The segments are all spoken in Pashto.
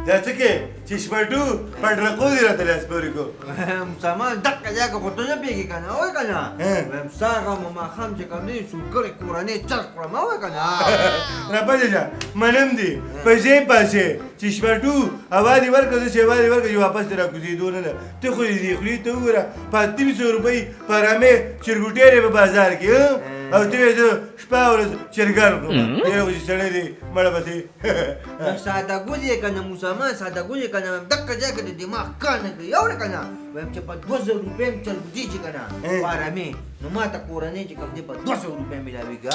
دا څه کې چې شپټو پټرقو دې راته لاس پورې کو. مسلمان دقه ځای کې خو ته نه پوهېږې که نه، وایې که نه؟ وایم سهار او ماښام چې کوم دی سورګړی کورنۍ چرګ خورم، وایې که نه؟ راپسې شه، منم دې په ځای پاسې چې شپټو هوا دې ورکړه، زه چې هوا دې ورکړه چې واپس دې راکوزېدو نه ده. ته خو دې خولې ته وګوره، په 850 روپۍ په رمې چرګوټی دی په بازار کې، او ته وایې زه شپه ورځ چرګان خورم. ډېره خو چې سړی دی مړه پسې. ساده ګل یې که نه مسلمان، ساده ګل یې که نه. وایم دقه ځای کې د دماغ کار نه کوي، اورې که نه؟ وایم چې په 2000 روپۍ هم چرګوټی چې که نه په رمې، نو ما ته کورنۍ چې کوم دی په 200 روپۍ میلاویږي.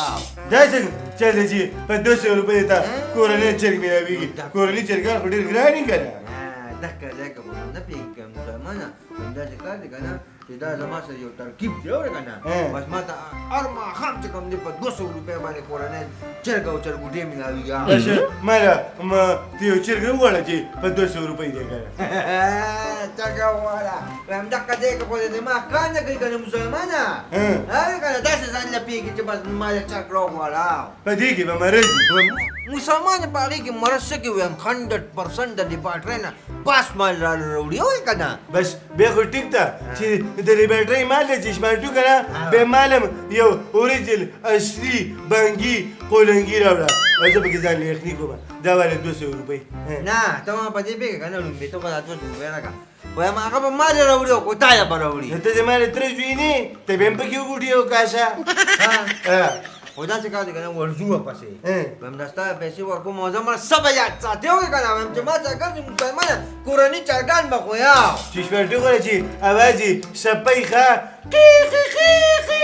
دا څنګه چل دی چې په 200 روپۍ ته کورنۍ چرګ میلاویږي؟ کورنۍ چرګان خو ډېر ګران دي که نه. دقه ځای کې خو نه پوهېږي که مسلمانه. همداسې کار دی که نه چې دا زما سره یو ترکیب دی، اورې که نه؟ بس ما ته هر ماښام چې کوم دی په 200 روپۍ باندې کورنۍ چرګ او چرګوټی میلاویږي. بس ما له ته یو چرګ وغواړه چې په 200 روپۍ دی که نه. چرګ وغواړه. وایم دقه ځای کې خو د دماغ کار نه کوي که نه مسلمانه، اورې که نه؟ داسې ځان له پوهېږي چې بس ما له چرګ راوغواړه. په دې کې به مرض وي. مسلمان په هغې کې مرض څه کوي؟ وایم 100% د لیبارټرۍ نه پاس مال را راوړي، اورې که نه؟ بس بیا خو ټیک ده چې د لیبارټرۍ مال دی چې شمارټو که نه، بیا مال هم یو اوریجنل اصلي بنګي قولنګي راوړه او زه پکې ځان له یخني کوم. دا واله 200 روپۍ. نه ته ما په دې پوهېږې که نه؟ ړومبی ته خو دا 200 روپۍ راکړه. وایم هغه به مال راوړي او که تا یې به راوړي؟ نو ته زما له تره زوی نه یې، ته به هم پکې وګوټي او کاشه. خو داسې کار دی که نه، ورځو ورپسې. وایم دا ستا پیسې ورکوم او زه مړه څه به یاد ساتې، وایې که نه؟ وایم چې ما چرګان دي مسلمانه، کورني چرګان به خو یاو. چې شپږ وګوره چې اواز یې سپۍ ښه قی قی قی قی.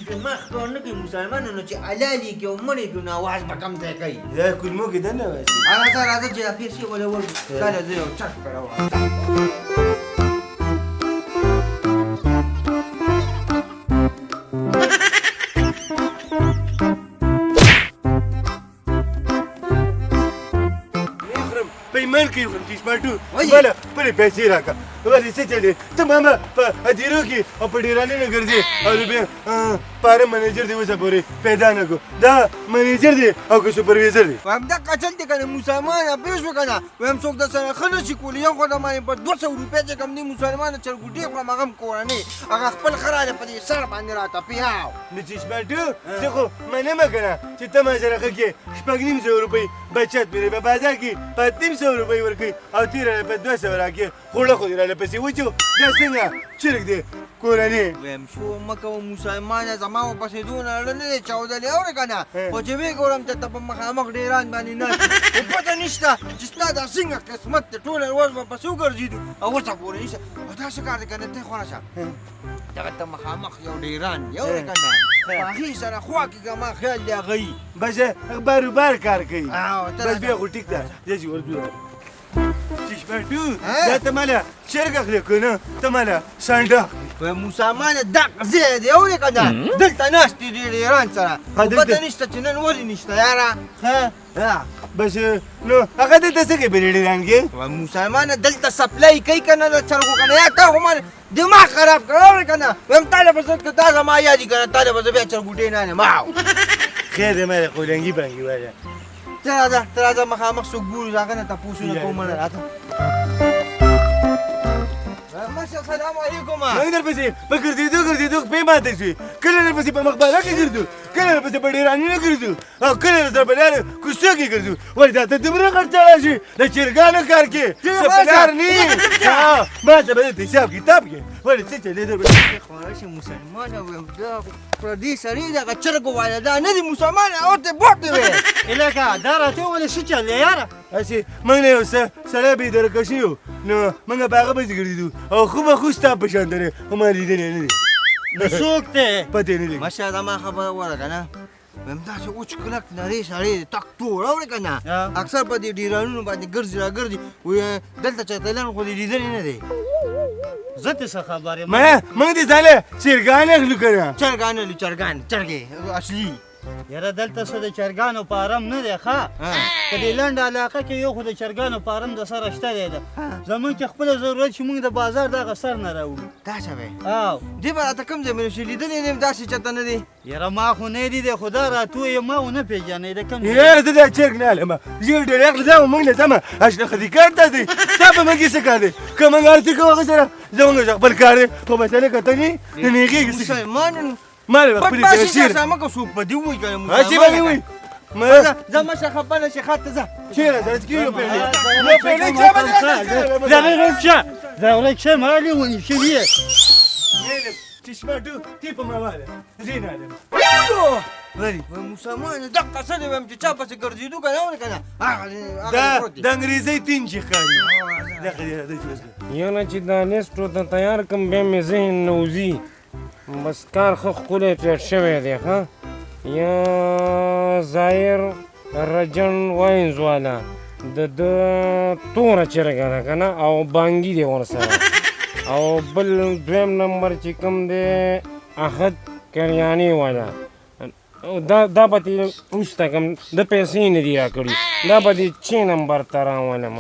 دماغ کار نه کوي مسلمانه، نو چې حلال یې کړي او مړ یې کړي نو اواز به کم ځای کوي. دا کولمو کې دننه باسي. راځه راځه چې دا پیسې وله ورکړو، تا له زه یو چرګ راوړم. په ایمان کې خورم چې شپاټو ماله خپلې پیسې راکړه. ولې څه چل دی؟ ته ماما په هدیرو کې او په ډېرانونو ګرځې او بیا پاره منیجر دی اوسه پورې پیدا نه کړو. دا منیجر دی او که سپرویزر دی؟ وایم دقه چل دی که نه مسلمانه، پوه شوې که نه؟ وایم څوک در سره ښه نه شي کولی. یو خو د باندې په 200 روپۍ چې کوم دی مسلمانه چرګوټی خورم، هغه هم کورنۍ، هغه خپل ښه راله په دې سر باندې راته پیاو. نو چې شپاټو زه خو منمه که نه چې ته ما سره ښه کې 650 روپۍ بچت مې دی په بازار کې په 300 روپۍ ورکوي او تېره راله په 200 راکړي، خوړه خو دې راله پسې وچو. دا څنګه چرګ دی کورنۍ؟ وایم شو مه کوه مسلمانه، زما ورپسې دونه زړه نه دی چاودلی، اورې که نه؟ خو چې ویې ګورم چې ته په مخامخ ډېران باندې ناست یې، خو پته نشته چې ستا دا څنګه قسمت دی، ټوله ورځ ورپسې وګرځېدو او اوسه پورې نشته. او داسې کار دی که نه، ته خو راشه دغه ته مخامخ یو ډېران دی، اورې که نه؟ په هغې سره خوا کې که ما خیال دی هغه یي. بس باروبار کار کوي. بس بیا خو ټیک ده، زه چې ورځو چې شپږ دا ته ماله چرګ اخلې که نه ته ماله سنډه اخلې؟ وایي مسلمانه دغه ځای دی، اورې که نه؟ دلته ناست دي ډېر ډېران سره، پته نشته چې نن ولې نشته یاره. ښه بس نو هغه دلته څه کوي په دې ډېران کې؟ وایي مسلمانه دلته سپلای کوي که نه د چرګو که نه؟ یا تا خو ما دماغ خراب کړ، اورې که نه؟ وایم تا له به زه که دا زما یاد وي که نه، تا له به زه بیا چرګوټی نه انم. خیر دی ماله قولنګي بنګي وایه. ته راځه، ته راځه مخامخ څوک ګورو، هغه نه تپوسونه کوم. مړه راځه. مشر سلام علیکم. موږ درپسې په ګرځېدو ګرځېدو پښې ماتې شوې، کله درپسې په مخبره کې ګرځو، کله درپسې په ډېرانونو ګرځو او کله درسره په لارو کوڅو کې ګرځو. ولې دا ته دومره غټ سړی شوې د چرګانو کار کې څه پلار نه یې؟ ما ته به درته حساب کتاب کې ولې څه چلې درپسې؟ خواره شي مسلمانه، وایم دا پردي سړي دغه چرګو والا دا نه دي مسلمانه، او ته بوټ دی وې. الکه دا راته ولې څه چل دی یاره؟ هسې موږ نه یو څه سړی بې درکه شوي یو، نو موږ په هغه پسې ګرځېدو او خو به خو ستا په شان دی، خو ما لیدلی نه دی. نو څوک دی؟ پته یې نه لګي. مشره زما خبره وره که نه، وایم داسې وچ کلک نری سړی دی، تک تور، اورې که نه؟ اکثر په دې ډېرانونو باندې ګرځي راګرځي. وایي دلته چېرته لنډ خو دې لیدلی نه دی. زه ترې څه خبر یم؟ مړه موږ دې ځانه چرګان اخلو که نه؟ چرګان اخلو، چرګان، چرګې اصلي. یاره دلته څه د چرګانو فارم نه دی ښه. په دې لنډه علاقه کې یو خو د چرګانو فارم د سره شته دی ده. زمونږ چې خپله ضرورت شي مونږ د بازار دغه سر نه راوړو. دا څه وایې؟ او دې به راته کوم ځای مې لیدلی نه یم، داسې چېرته نه دی. یاره ما خو نه لیدی، خو دا راته وایې ما ونه پېژنې د کوم ځای. یاره زه دا چرګ نه علمه، زه ډېر اخله ځه مونږ نه ځمه. اشنا خو دې کار ته دی، ستا په موږ کې څه کار دی؟ که موږ هر څه کوو هغه سره زموږ خپل کار دی، خو مسله که ته نه نېغېږي څه شي؟ مسلمان ما له پټ خپلې پاسې پیسې ځه، مکه څوک به دې ووایي که نه هسې به مې وایي. ما ځه مشه خفه نه شې، ښار ته ځه. چېرې ځه؟ چې یو پیلې یو پیلې چا به دې راته دا ورک شه، دا ورک شه، ما لیونی شوي. چشمه ټو تی په ما واله زه نه علم. ولې؟ مسلمان دقه څه دی وایم چې چا پسې ګرځېدو که نه ولې که نه هغه دا پروت دی. د انګریزۍ تین چې ښکاري دا خو دې راته چې اوس یاره چې دا لیست ورته تیار کړم بیا مې ذهن نه وځي. بس کار ښه ښکلی ټیټ شوی دی. ښه یا ظاهر رجن واینز والا د ده توره چرګه ده که نه، او بانګي دی ورسره. او بل دویم نمبر چې کوم دی احد کریانې والا، دا به ترې وروسته کوم، د پیسې نه دي راکړي، دا به دې چې نمبر ته راولم.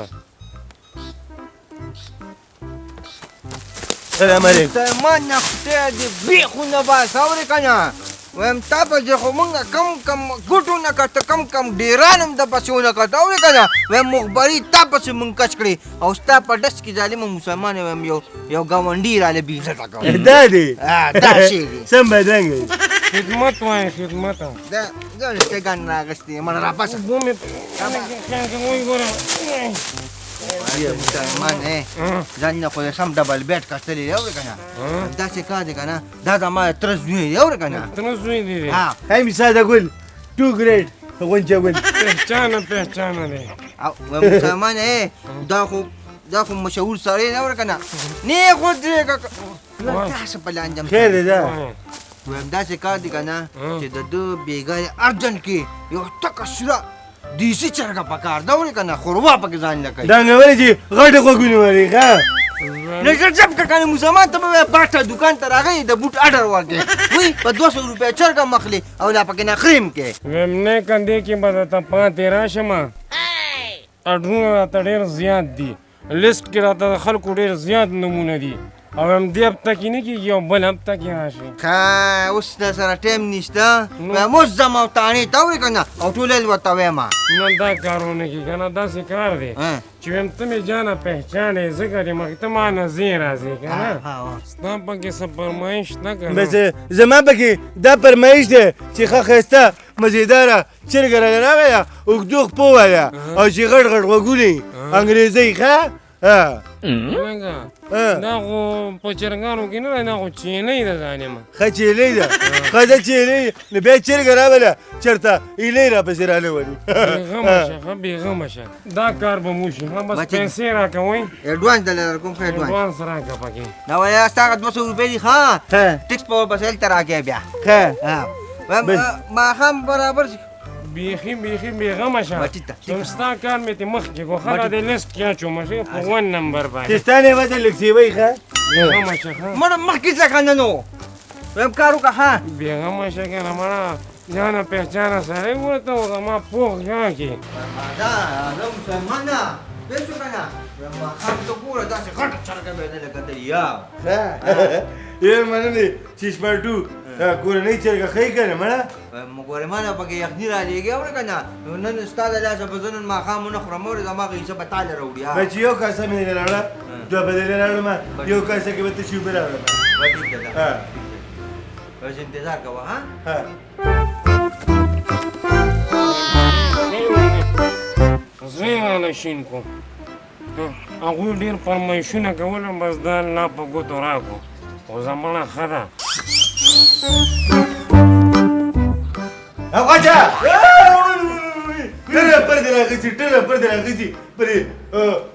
سلام علیکم. مسلمان نه خدای دې بېخونه باسه، اورې که نه؟ وایم تا پسې خو مونږ کم کم ګوټو نه کته، کم کم ډېران هم د پسې ونه کته، اورې که نه؟ وایم مخبري تا پسې مونږ کش کړې او ستا په ډس کې ظالمه مسلمان وایم یو ګاونډي راله بې عزته کړ. دا دی دا شی دی. سم بدرنګ دی. خدمت وایې خدمت. دا دا ټګان راغستې مړه راپاسه. اوبه مې وګوره. مسلمان ځان نه خو یې سم ډبل بیټ کتلی دی، اورې که نه؟ داسې کار دی که نه، دا زما د تره زوی دی، اورې که نه؟ تره زوی دی دی. ها. هی ساده ګل ټو ګریډ غونچه ګل. پهچانه پهچانه دی. او مسلمان دا خو مشهور سړی دی، اورې که نه؟ نه خو درې تاسو په لانجم. خیر دی دا. وایم داسې کار دی که نه چې د ده بېګا یې ارجنټ کې یو تکه سره دیسي چرګه پکار ده، اورې که نه؟ ښوروا پکې ځان له کوي. دا ولې چې غټې غوږونه ولري ښه؟ نه ژر جب که کنه مسلمان ته به وایې باټه دوکان ته راغی د بوټ اډر ورکړې، وایي په 200 روپۍ چرګه هم اخلي او لا پکې نخرې هم کوې. وایم نه که دې کې به درته پاتې راشم، اډرونه راته ډېر زیات دي، لیست کې راته د خلکو ډېر زیات نومونه دي، او هم دې هفته کې نه کېږي او بل هفته کې راشي. ښه اوس در سره ټایم نشته، وایم اوس ځم او تاڼې ته، اورې که نه؟ او ټول ورته وایم. نه دا کار ونه کړي که نه، داسې کار دی چې وایم ته مې جانه پهچانې ځکه دې مخکې ته ما نه ځې راځې که نه، ستا پکې څه فرمایش شته که نه؟ بس زما پکې دا فرمایش دی چې ښه ښایسته مزېداره چرګه راله راویه، اوږدو خپو واله او چې غټ غټ غوږونه یې انګریزۍ ښه. لکه دا خو په چرګانو کې نه ده، دا خو چیلۍ ده ظالمه. ښه چیلۍ ده، ښه ده چیلۍ، نو بیا چرګه راوله چېرته ایلۍ راپسې رانه ولي. بېغمه شه، ښه بېغمه شه، دا کار به مو شي. ښه بس پیسې راکوئ، اډوانس درله درکوم. ښه اډوانس اډوانس راکړه پکې. دا وایه ستا هغه 200 روپۍ دي، ښه ټیکس په ورپسې هلته راکړې بیا. ښه ماښام برابر شي. بیخي بیخي بېغمه شه، ستا کار مې ترې مخکې کړو. ښه دا دې لیست کې اچوم ښه په ون نمبر باندې. چې ستا نه وځه لږ سیوی ښه. بېغمه شه ښه. مړه مخکې ځه که نه نو وایم کار وکړه. ښه بېغمه شه که نه مړه جانه پهچانه سړی ورته و زما پوخ ګاکې. دا دا مسلمانه پوه شو که نه؟ ماښام ته ګوره داسې غټه چرګه به یې نه ده کتلې. یا ښه یې مننه چې شپږ کورنۍ چرګه ښه یې که نه مړه؟ ګورې ما نه پکې یخني رالیږي، اورې که نه؟ نو نن ستا د لاسه به زه نن ماښام ونه خورم، اورې زما غیسه به تا له راوړي. بچي یو کاسه مې نه راوړه، دوه به دې راوړم، یو کاسه کې به تشې اوبه راوړم. ټیک ده، بس انتظار کوه. ها زه یې راله شین کړو، هغوی ډېر فرمایشونه کول، بس دا الله په ګوتو راکړو، خو زمړه ښه ده. غوچه ټره پر دې راغستې، ټره پر دې راغستې، په دې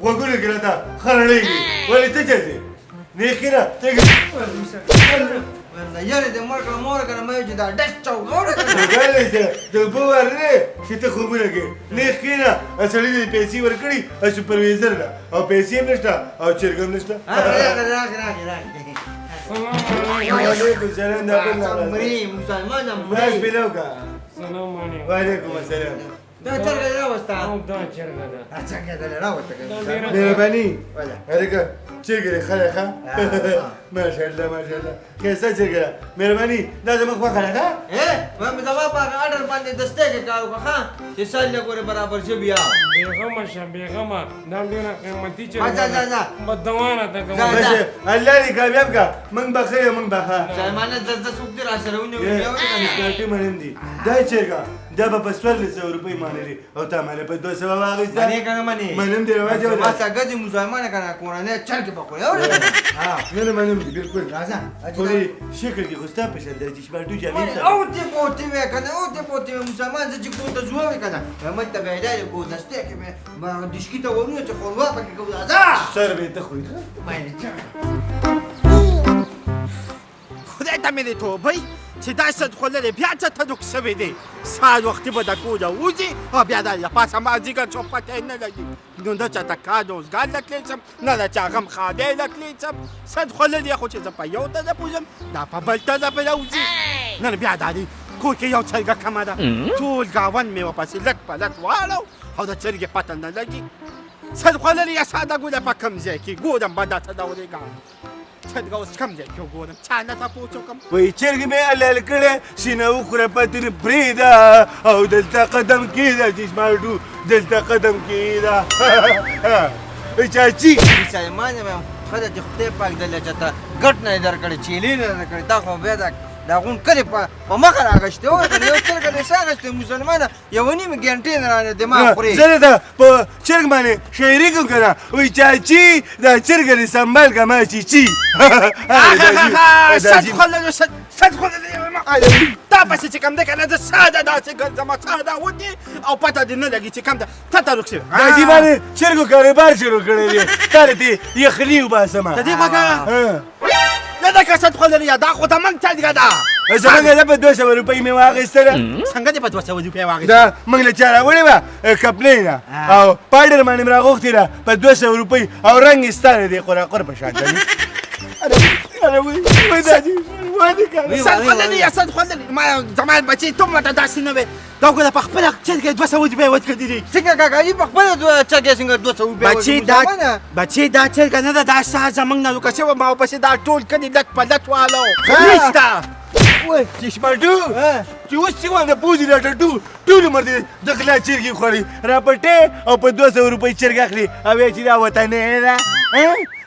غوږونو کې راته خرړېږي. ولې څه چل دی؟ نه کښېنه، یاره دې مړ کړه مور که نه، ما چې دا ډس چوک اورې که نه؟ د اوبو ور نه چې ته خوبونه کوې. نه کښېنه، سړي دې پیسې ورکړي سوپرویزر له، او پیسې هم نشته او چرګ هم نشته. راغی راغی راغی راغی. سلام علیکم. سلام. دا بل مري مسلمانه لاس مري پېلو که. السلام علیکم. وعلیکم السلام. دا چرګه دې راوسته؟ او دا چرګه ده. څنګه دې راوسته؟ دا ډېره مهرباني. وله. هلکه، چرګه دې ښه ده، ښه، ماشاءالله ماشاءالله، ښایسته چرګه ده. مهرباني، دا زموږ خوښه ده، ښه. ما زما په هغه آرډر باندې د سترګې کار وکړه، ښه، چې سل لږ پورې برابر شي بیا. بېغمه شه، بېغمه، دا ډېره قیمتي چرګه ځه، ځه، ځه. بددوا راته کوه. ځه. بس الله دې کامیاب کړه، موږ به ښه یو، موږ به ښه. سلمانه، زه زه څوک دې راسره ونیولي؟ سپارټي منم دي. دا چرګه دا به په 1400 روپۍ مانلې او تا مانې په 200 واخیسته. منې که نه منې؟ منم دې، رواج ما وده. څنګه دې مسلمانه که نه کورنۍ چرګې به خورې، اورې که نه؟ ها. نه نه، منم دې بالکل. راځه. خو دې شکل کې خو ستا په شان دی چې سپارټو جامې منې سره. او ته پوتې وې که نه، او ته پوتې وې مسلمان. زه چې کور ته ځو، اورې که نه، موږ ته به یې دی کو دستې کې مې ما دشکي ته ورونه چې ښوروا پکې کوو. راځه. سر به یې ته خوري، ښه. منې چرګه. خدای ته مې دې توبه چې دا سد خوړلی بیا څه ته دوک شوی دی. سهار وختي به د کوره وځي او بیا دا له پاسه مازدیګر څوک پته یې نه لګي. نو نه چاته کار روزګار له تللی شم، نه د چا غم ښادی له تللی شم. سد خوړلی خو چې زه په یو ته نه پوځم، دا په بل ته نه پرې وځي. نن بیا دا دی کور کې یو چرګه کمه ده، ټول ګاونډ مې ورپسې لټ په لټ واړو او د چرګې پته نه لګي. سد خوړلی یا ساده ګوله په کوم ځای کې ګورم به دا څه دورېږم. چرګه اوس کوم ځای کې وګورم؟ چا نه تپوس وکړم؟ وایي چرګې مې حلال کړی، سینه وخوره، پتر پرېږده او دلته قدم کېږده چې سمارټو دلته قدم کېږده. چاچي. مسلمان یم، ښه ده چې خدای پاک دله چاته ګټ نه دی درکړی، چیلې نه دی درکړی. دا خو بیا دا دا غون کلي په مخه راغښتې وه که نه؟ یو چرګه دې څه اخیستې مسلمانه، یوه نیمه ګنټې نه رانه دماغ خورې. زه درته په چرګ باندې شاعري کوم که نه؟ وایي چاچي دا چرګه دې سنبال که ما چیچي. سد خوړلی، سد سد خوړلی. دا پسې چې کوم دی که نه، زه ساده داسې ګرځم، ساده ودی او پته دې نه لګي چې کوم ده څه ته روک شوی. داسې باندې چرګو کاروبار شروع کړی دی، تا ته دې یخني وباسمه. د دې غوږه نه ده که سد خوړلی یا دا خو زموږ چرګه ده. زموږ ده، په 200 روپۍ مې واخیستله. څنګه دې په 200 روپۍ واخیسته؟ دا موږ له چا راوړې وه کپلۍ نه او پاډر باندې مې راغوښتې ده په 200 روپۍ او رنګ یې ستا د دې قراقر په شان دی. وایي دا چې وادي که سد خوړلی یا سد خوړلی، ما زما بچی ته ماته داسې نه وې. دا وګوره، په خپله چرګه 200 روپۍ ورکړې دي. څنګه کاکا جي، په خپله دوه چرګې څنګه 200 روپۍ؟ بچی دا بچی دا چرګه نه ده، دا ساه زموږ نه ورکه شوې. ما ورپسې دا ټول کلي لټ په لټ والو نشته. چې شپږو چې اوس چې وانه پوزي دا ټټو ټول عمر دې د غلا چرګې خوري، راپټې او په 200 روپۍ چرګ اخلي او وایي چې دا وطنی ده.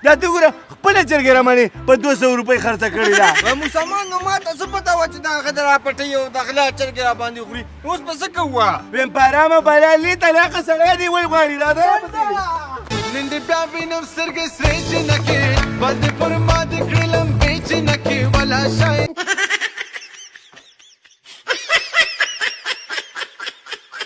دا ته وګوره، خپله چرګه را باندې په 200 روپۍ خرڅه کړې ده. مسلمان، نو ما ته څه پته وه چې دا هغه د راپټې او د غلا چرګې را باندې خوري؟ اوس به څه کوو؟ ویم په ارامه بلالي طلاقه سړی دی وایي غواړي دا ده. نن دې بیا وینم سترګې سرې جنکې، بد پر ما دې کړلم بې جنکې ولا شای.